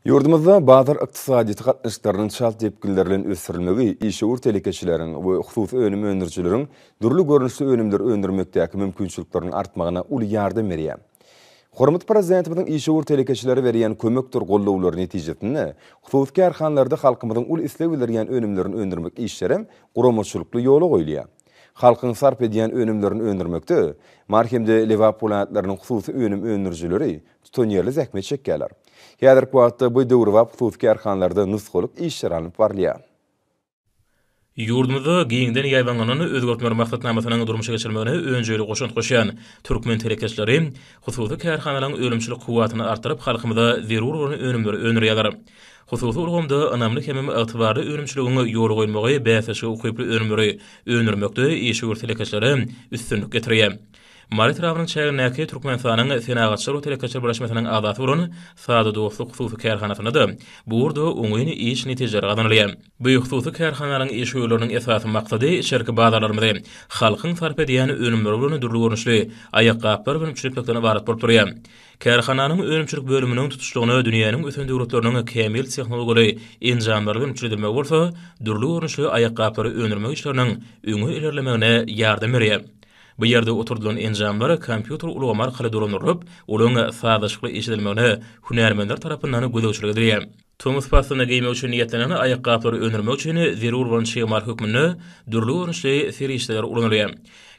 Ýurdumyzda bazar ykdysadyýeti gatnaşyklarynyň çalt depginler bilen ösdürilmegi işewür telekeçileriň we hususy önüm öndürijileriň dürli görnüşli önümleri öndürmekdäki mümkinçilikleriniň artmagyna uly ýardam berýär. Hormatly Prezidentimiziň işewür telekeçilere berýän kömekdir goldawlary netijesinde hususy kärhanalarda halkymyzyň uly isleg bildirýän önümlerini öndürmek işlerem guramaçylykly ýola goýulýar. Halkyň sarp edýän önümlerini öndürmekde Mary hem-de Lebap welaýatlarynyň hususy önüm öndürijileri tutanýerli zähmet çekýärler. Häzirki wagtda bu döwrebap hususy kärhanalarda nusgalyk işler alnyp barylýar. Ýurdumyzda giňden ýaýbaňlanan özgertmeler maksatnamasynyň durmuşa geçirilmegine önjeýli goşant goşýan türkmen telekeçileri hususy kärhanalaryň önümçilik kuwwatyny artdyryp, halkymyza zerur bolan önümleri öndürýärler. Hususy ulgamda ynamly hemem ygtybarly önümçiligiň ýola goýulmagy bäsleşige ukyply önümleri öndürmekde işewür telekeçilere üstünlik getirýär. Mary etrabynyň çägindäki Türkmenistanyň Senagatçylar we telekeçiler birleşmesiniň agzasy bolan Sada dostluk hususy kärhanasynda-da bu ugurda oňyn iş netijeleri gazanylýar. Bu hususy kärhananyň işewürleriniň esasy maksady içerki bazarlarymyzy halkyň sarp edýän önümleri bilen dürli görnüşli aýakgaplar bilen üpjün etmekden ybarat bolup durýar. Kärhananyň önümçilik bölüminiň tutuşlygyna dünýäniň ösen döwletleriniň kämil tehnologiýaly enjamlary bilen üpjün edilmegi bolsa dürli görnüşli aýakgaplary öndürmek işleriniň öňe ilerlemegine ýardam berýär. Bu ýerde oturdylan enjamlar kompýuter ulgamy arkaly dolandyrylyp, olaryň sazlaşykly işledilmegine hünärmenler tarapyndan gözegçilik edilýär. Tomus paslynda geýmek üçin niýetlenen aýakgaplary öndürmek üçin zerur bolan çig mal hökmünde dürli görnüşli serişdeler ulanylýar.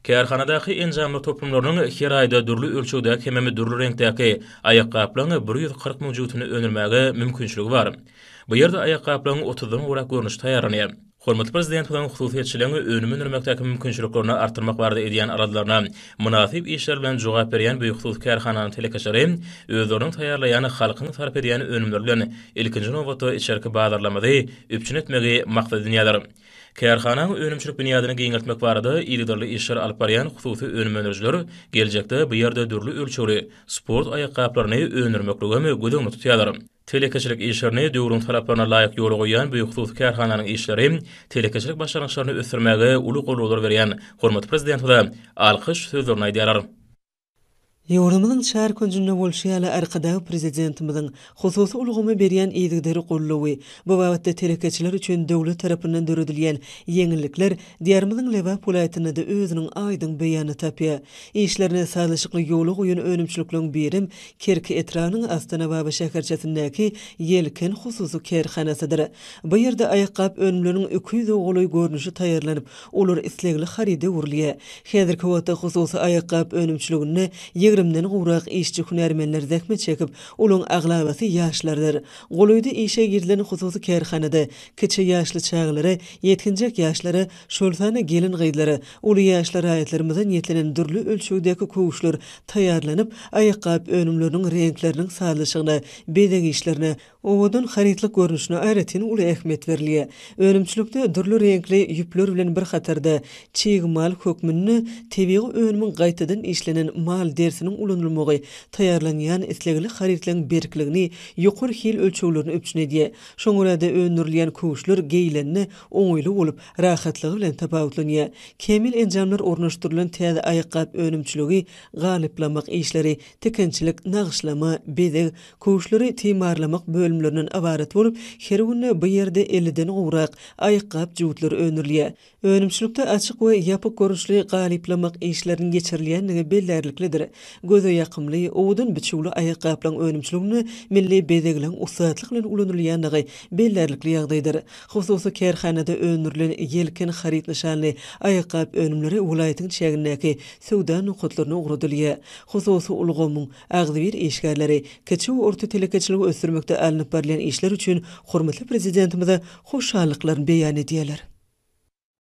Kärhanadaky enjamlar toplumlarynyň her aýda dürli ölçegdäki hemem dürli reňkdäki aýakgaplaryň 140 müň jübütini öndürmäge mümkinçiligi bar. Bu ýerde aýakgaplaryň otuzdan gowrak görnüşi taýýarlanýar. Hormatly Prezidentimiziň hususyýetçiligiň önüm öndürmekdäki mümkinçiliklerini artdyrmak barada edýän aladalaryna mynasyp işler bilen jogap berýän bu hususy kärhananyň telekeçileri özleriniň taýýarlaýan halkyň sarp edýän önümleri bilen ilkinji nobatda içerki bazarlarymyzy üpjün etmegi maksat edinýärler. Kärhananyň önümçilik binýadyny giňeltmek barada yzygiderli işler alyp barýan hususy önüm öndürijiler geljekde bu ýerde dürli ölçegli sport aýakgaplaryny öndürmekligem göz öňünde tutýarlar. Telekeçilik işlerini döwrüň talaplaryna laýyk ýola goýýan bu hususy kärhananyň işleri telekeçilik başlangyçlaryny ösdürmäge uly goldawlar berýän hormatly Prezidentimize alkyş sözlerini aýdýarlar. Ýurdumyzyň çar künjünde bolşy ýaly, Arkadag Prezidentimiziň hususy ulgama berýän yzygiderli goldawy, bu babatda telekeçiler üçin döwlet tarapyndan döredilýän ýeňillikler Diýarymyzyň Lebap welaýatynda-da özüniň aýdyň beýanyny tapýar. Işlerini sazlaşykly ýola goýan önümçilikleriň birem Kerki etrabynyň Astanababa şäherçesindäki Ýelken hususy kärhanasydyr. Bu ýerde aýakgap önümleriniň 200-e golaý görnüşi taýýarlanyp, olar islegli haryda öwrülýär. Häzirki wagtda hususy aýakgap önümçiliginde ýigrimden gowrak işçi-hünärmenler zähmet çekip, olaryň aglabasy ýaşlardyr. Golaýda işe girizilen hususy kärhanada Kiçi ýaşly çagalara, ýetginjek ýaşlara, şol sanda gelin-gyzlara, uly ýaşly raýatlarymyza niýetlenen dürli ölçegdäki köwüşler taýýarlanyp, aýakgap önümleriniň reňkleriniň sazlaşygyna, bezeg işlerine, owadan harytlyk görnüşine aýratyn uly ähmiýet berilýär. Önümçilikde dürli reňkli ýüpler bilen bir hatarda, çig mal hökmünde tebigy önümiň gaýtadan işlenen mal derisiniň ulanylmagy taýýarlanýan islegli harytlaryň berkligini, ýokary hil ölçeglerini üpjün edýär. Şoňa görä-de öndürilýän köwüşler geýlende oňaýly bolup, rahatlygy bilen tapawutlanýar. Kämil enjamlar ornaşdyrylan täze aýakgap önümçiligi, galyplamak işleri, tikinçilik, nagyşlama, bezeg, köwüşleri timarlamak bölümlerinden ybarat bolup, her günde bu ýerde elliden gowrak aýakgap jübütleri öndürilýär. Önümçilikde açyk we ýapyk görnüşli galyplamak işleriniň geçirilýändigi bellärliklidir. Göze ýakymly, owadan biçüwli aýakgaplaryň önümçiliginde milli bezegleriň ussatlyk bilen ulanylýandygy bellärlikli ýagdaýdyr. Hususy kärhanada öndürilen Ýelken haryt nyşanly aýakgap önümleri welaýatyň çägindäki söwda nokatlaryna ugradylýar. Hususy ulgamyň agzybir işgärleri kiçi we orta telekeçiligi ösdürmekde alnyp barylýan işler üçin hormatly Prezidentimize hoşallyklaryny beýan edýärler.